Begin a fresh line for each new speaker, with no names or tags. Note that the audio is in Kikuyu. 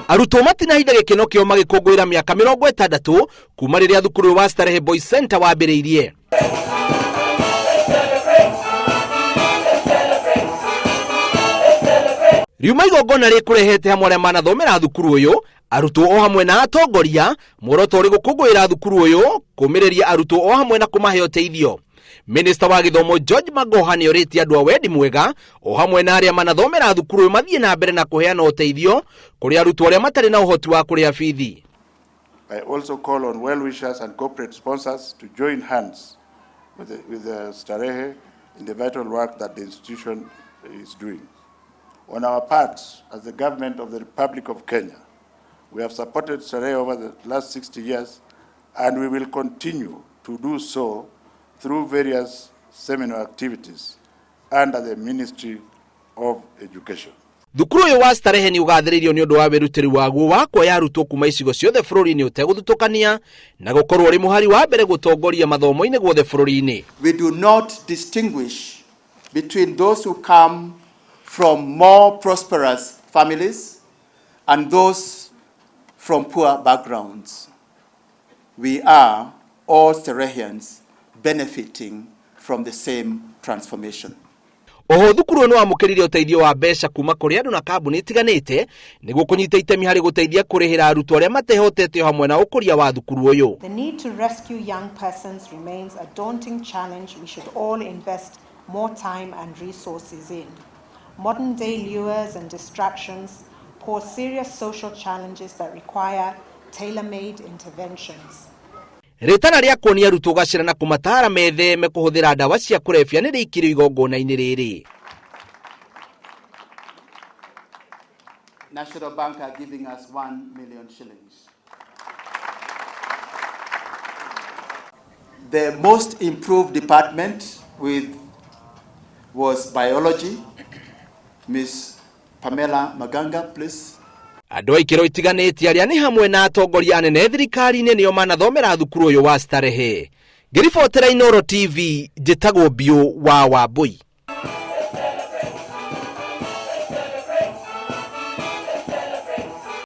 Arutwo matinahitha gĩkeno kĩao magĩkũngũĩra mĩaka 60 kuma rĩrĩa thukuru ũyũ wa Starehe Boys Center wambĩrĩirie. Riuma igongona rĩkũrehete hamwe arĩa manathomera thukuru ũyũ, arutwo o hamwe na atongoria, muoroto ũrĩ gũkũngũĩra thukuru ũyũ, kũmĩrĩria arutwo o hamwe na kũmahe ũteithio. Minista wa gĩthomo George Magoha nĩ orĩtie andũ a wendi mwega o hamwe na arĩa manathomera thukuru ũyũ mathiĩ na mbere na kũheana ũteithio kũrĩ arutwo arĩa matarĩ na ũhoti wa kũrĩha bithi.
I also call on well-wishers and corporate sponsors to join hands with the Starehe in the vital work that the institution is doing. On our part, as the government of the Republic of Kenya, we have supported Starehe over the last 60 years, and we will continue to do so through various seminar activities under the Ministry of Education.
Thukuru ũyũ wa Starehe nĩ ũgathĩrĩirio nĩ ũndũ wa wĩrutĩri waguo wa kuoya arutwo kuma icigo ciothe bũrũri-inĩ ũtegũthutũkania na gũkorwo ũrĩ mũhari wa mbere gũtongoria mathomo-inĩ guothe bũrũri-inĩ.
We do not distinguish between those who come from more prosperous families and those from poor backgrounds. We are all Starehians benefiting from the same transformation.
Oho thukuru ũyũ nĩ wamũkĩrire ũteithio wa mbeca kuma kũrĩ andũ na kambuni itiganĩte nĩguo kũnyita itemi harĩ gũteithia kũrĩhĩra arutwo arĩa matehotete o hamwe na ũkũria wa thukuru ũyũ.
The need to rescue young persons remains a daunting challenge we should all invest more time and resources in. Modern day lures and distractions pose serious social challenges that require tailor-made interventions.
Rĩtana rĩa kuonia arutwo gacĩra na kũmataara metheme kũhũthĩra ndawa cia kũrebia nĩ rĩikirio igongona-inĩ rĩrĩ.
National Bank are giving us 1 million shillings. The most improved department with was biology. Miss Pamela Maganga, please.
Andũ a ikĩro itiganĩte arĩa nĩ hamwe na atongoria anene thirikari-inĩ nĩo manathomera thukuru ũyũ wa Starehe. Ngĩribotera Inooro TV, njĩtagwo Biũ wa Wambui.